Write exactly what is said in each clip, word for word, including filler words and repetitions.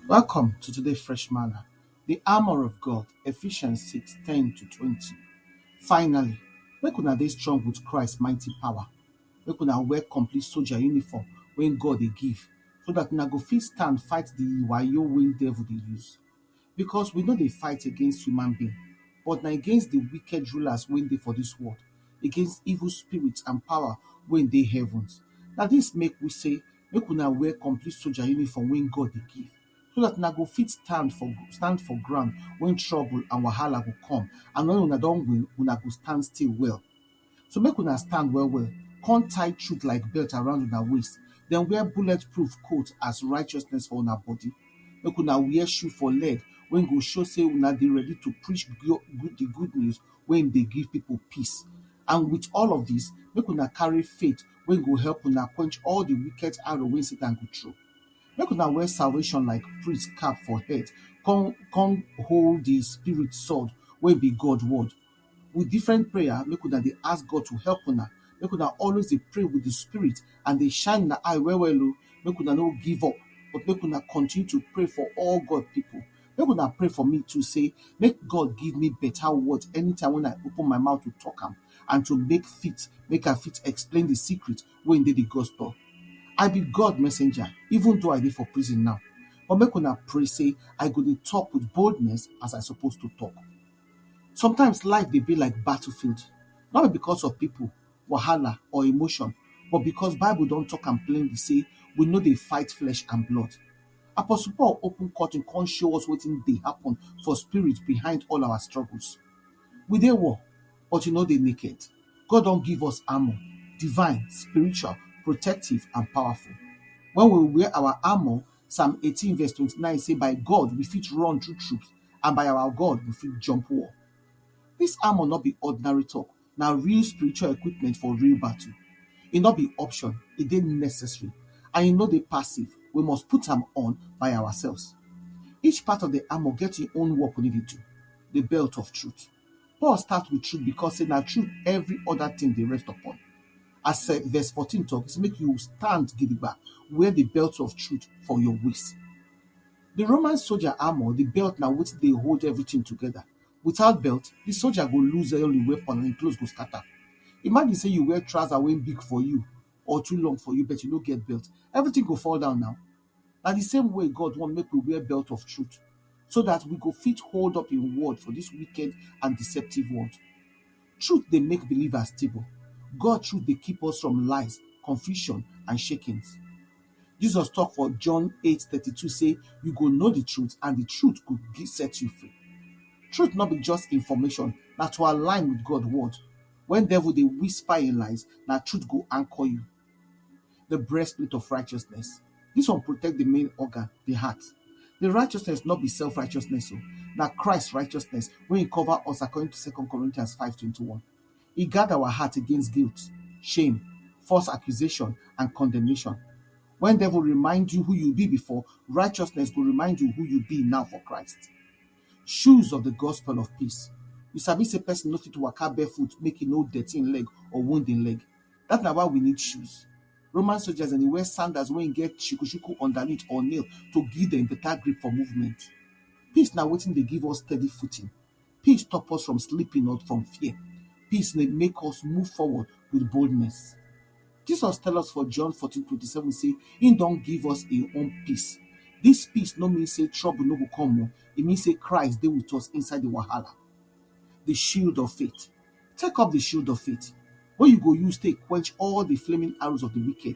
Welcome to today's Fresh Manna, the armor of God, Ephesians six ten to twenty. Finally, make una dey strong with Christ mighty power. Make una wear complete soldier uniform wey God dey give, so that una go fit stand fight the wayo wey devil dey use. Because we no dey fight against human being, but na against the wicked rulers wey dey for this world, against evil spirits and power wey dey heavens. Na this make we say make una wear complete soldier uniform wey God dey give, so that una go fit stand for stand for ground when trouble and wahala go come, and when una don win, una go stand still well. So make una stand well well, come tie truth like belt around una waist, then wear bulletproof coat as righteousness for una body. Make una wear shoe for leg wey go show say una dey ready to preach glo- good- the good news wey dey give people peace. And with all of this, make una carry faith wey go help una quench all the wicked arrow wey Satan go throw. Make una wear salvation like priest cap for head, come come hold the spirit sword wey be God word. With different prayer, make una dey ask God to help una. Make una always dey pray with the spirit and dey shine una eye well well o. Make una no give up, but make una continue to pray for all God people. Make una pray for me too, say make God give me better words anytime when I open my mouth to talk am, and to make fit make I fit explain the secret wey dey the gospel. I be God messenger, even though I dey for prison now, but make una pray say I go dey talk with boldness as I suppose to talk. Sometimes life dey be like battlefield, not be because of people, wahala or emotion, but because Bible don talk am plainly say we no dey fight flesh and blood. Apostle Paul open curtain come show us wetin dey happen for spirit behind all our struggles. We dey war, but you no dey naked. God don give us armor, divine, spiritual, protective and powerful. When we wear our armor, Psalm eighteen verse twenty-nine say, "By God we fit run through troops, and by our God we fit jump wall." This armor no be ordinary talk, na real spiritual equipment for real battle. E no be option, e dey necessary, and e no dey passive. We must put am on by ourselves. Each part of the armor get im own work wey e dey do. The belt of truth. Paul start with truth because say na truth every other thing dey rest upon. As eh, verse fourteen talk, e say make you stand gidigba, wear the belt of truth for your waist. The Roman soldier armor, the belt na wetin dey hold everything together. Without belt, the soldier go lose all the weapon and im clothes go scatter. Imagine say you wear trouser wey big for you or too long for you, but you no get belt. Everything go fall down now. Na the same way God want make we wear belt of truth, so that we go fit hold up im word for this wicked and deceptive world. Truth dey make believers stable. God truth dey keep us from lies, confusion, and shakings. Jesus talk for John eight thirty-two say, "You go know the truth, and the truth go gi- set you free." Truth no be just information, na to align with God word. When devil dey whisper in lies, na truth go anchor you. The breastplate of righteousness. This one protect the main organ, the heart. The righteousness no be self-righteousness o, na Christ righteousness wey e cover us according to Second Corinthians five twenty-one. E guard our heart against guilt, shame, false accusation, and condemnation. When devil remind you who you be before, righteousness go remind you who you be now for Christ. Shoes of the gospel of peace. You sabi say person no fit waka barefoot make e no dirty im leg or wound im leg. That na why we need shoes. Roman soldiers dem dey wear sandals wey get shuku-shuku underneath or nail to give them better grip for movement. Peace na wetin dey give us steady footing. Peace stop us from sleeping or from fear. Peace dey make us move forward with boldness. Jesus tell us for John fourteen twenty-seven say he don give us im own peace. This peace no mean say trouble no go come o. E mean say Christ dey with us inside the wahala. The shield of faith. Take up the shield of faith, wey you go use take quench all the flaming arrows of the wicked.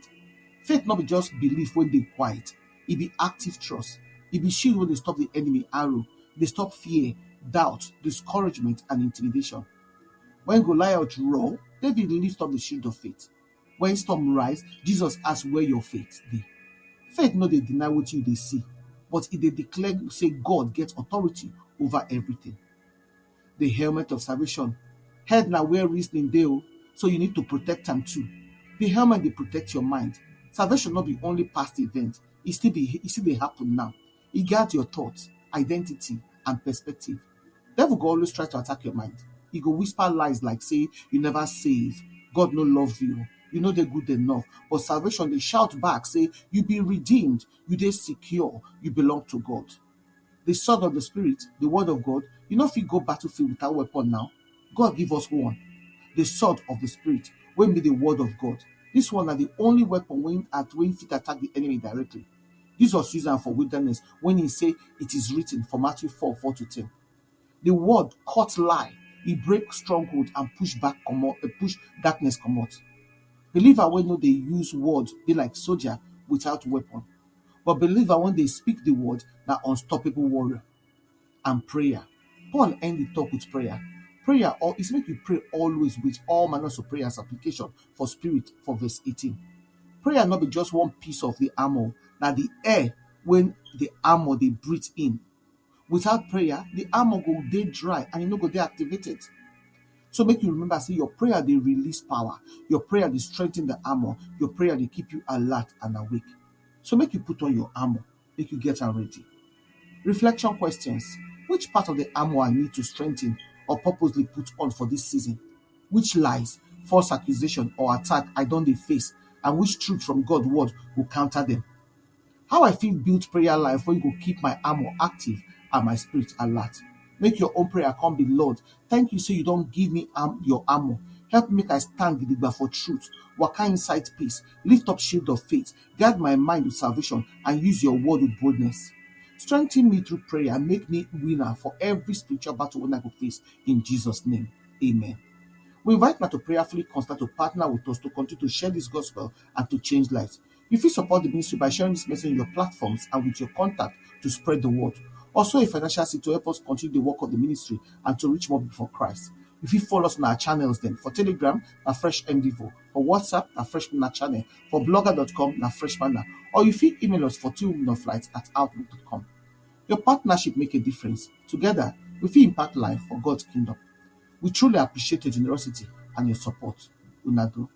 Faith no be just belief wey dey quiet, e be active trust. E be shield wey dey stop the enemy arrow, dey stop fear, doubt, discouragement, and intimidation. When Goliath roar, David lift up the shield of faith. When storm rise, Jesus ask where your faith dey. Faith no dey deny wetin you dey see, but e dey declare say God get authority over everything. The helmet of salvation. Head na where reasoning dey o, so you need to protect am too. The helmet dey protect your mind. Salvation no be only past event, e still be e still dey happen now. E guard your thoughts, identity, and perspective. Devil go always try to attack your mind. E go whisper lies like say you never save, God no love you, You no dey good enough. But salvation dey shout back say, "You be redeemed, you dey secure, you belong to God." The sword of the Spirit, the word of God, you no fit go battlefield without weapon now. God give us one, the sword of the Spirit, wey be the word of God. This one na the only weapon wey at wey fit attack the enemy directly. Jesus use am for wilderness when he say, "It is written," for Matthew four, four to ten. The word cut lie, e break stronghold and push back comot, eh, push darkness comot. Believer wey no dey use word be like soldier without weapon, but believer wey dey speak the word na unstoppable warrior. And prayer. Paul end the talk with prayer. Prayer or is make you pray always with all manners of prayer and supplication for spirit for verse eighteen. Prayer no be just one piece of the armor, na the air when the armor dey breathe in. Without prayer, the armor go dey dry and e no go dey activated. So make you remember say your prayer dey release power, your prayer dey strengthen the armor, your prayer dey keep you alert and awake. So make you put on your armor, make you get am ready. Reflection questions. Which part of the armor I need to strengthen or purposely put on for this season? Which lies, false accusation or attack I don dey face, and which truth from God word go counter them? How I fit build prayer life wey go keep my armor active and my spirit alert? Make your own prayer come be, "Lord, thank you say you don give me arm, your armor. Help me make I stand gidigba for truth, waka inside peace, lift up shield of faith, guard my mind with salvation, and use your word with boldness. Strengthen me through prayer, make me winner for every spiritual battle wey I go face in Jesus' name. Amen." We invite una to prayerfully consider to partner with us to continue to share this gospel and to change lives. You fit support the ministry by sharing this message on your platforms and with your contact to spread the word. Also, a financial seed to help us continue the work of the ministry and to reach more people for Christ. You fit follow us on our channels then. For Telegram, na Fresh M D four. For WhatsApp, na Fresh Manna channel. For blogger dot com, na Fresh Manna. Or you fit email us for two women of light at outlook dot com. Your partnership make a difference. Together, we fit impact life for God's kingdom. We truly appreciate your generosity and your support. Una do.